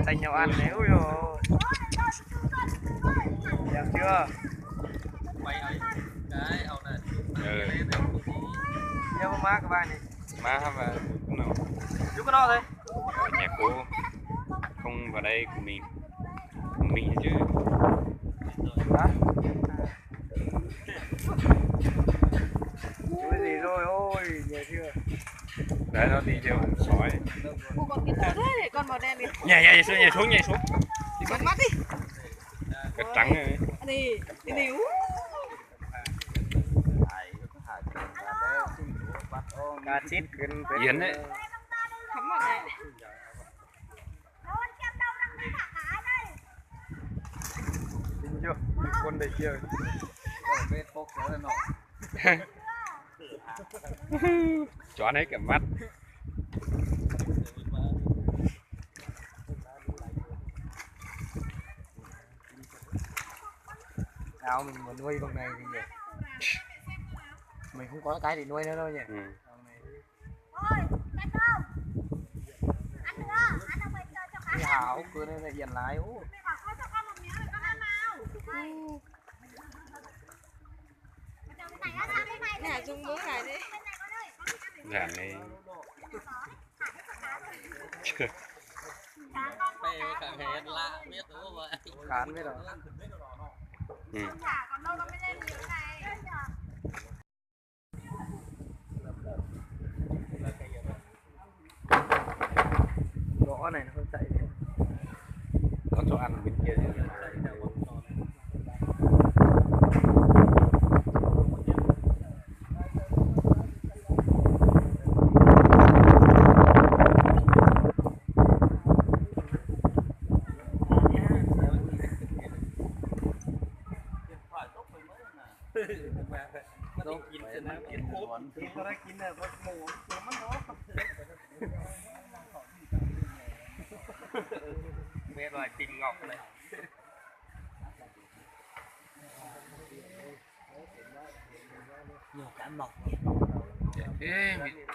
Tay nhau ăn này, ui dồi. Đẹp chưa? Nhớ má các bạn này. Má hả mà. Chú có no thôi. Nhà cũ. Không vào đây của mình. Của mình chứ. Hả? Chuối gì rồi, ôi, nhiều chưa? Đấy, nó đi theo sói. Ủa, con kia to thế, con màu đen kìa. Nhảy, nhảy xuống, nhảy xuống, nhảy xuống. Đi con mắt đi. Cái trắng này. Đi, đi, đi. Ú. Cá chít. Yến đấy. Thắm mặt này. Tin chưa? Tin quân đây kia. Chó nấy cả mắt. Ao mình mà nuôi con này thì mình không có cái để nuôi nữa đâu nhỉ? Ừ. Đi hảo cứ nên là hiền lái ú. Nè, dùng bữa này đi. Làm đi. Khán biết rồi. Ừ. Gõ này nó không chạy. Có chỗ ăn bên kia thì. Mẹ đòi tìm Ngọc này. Nhiều cá mập nhỉ. Thế mình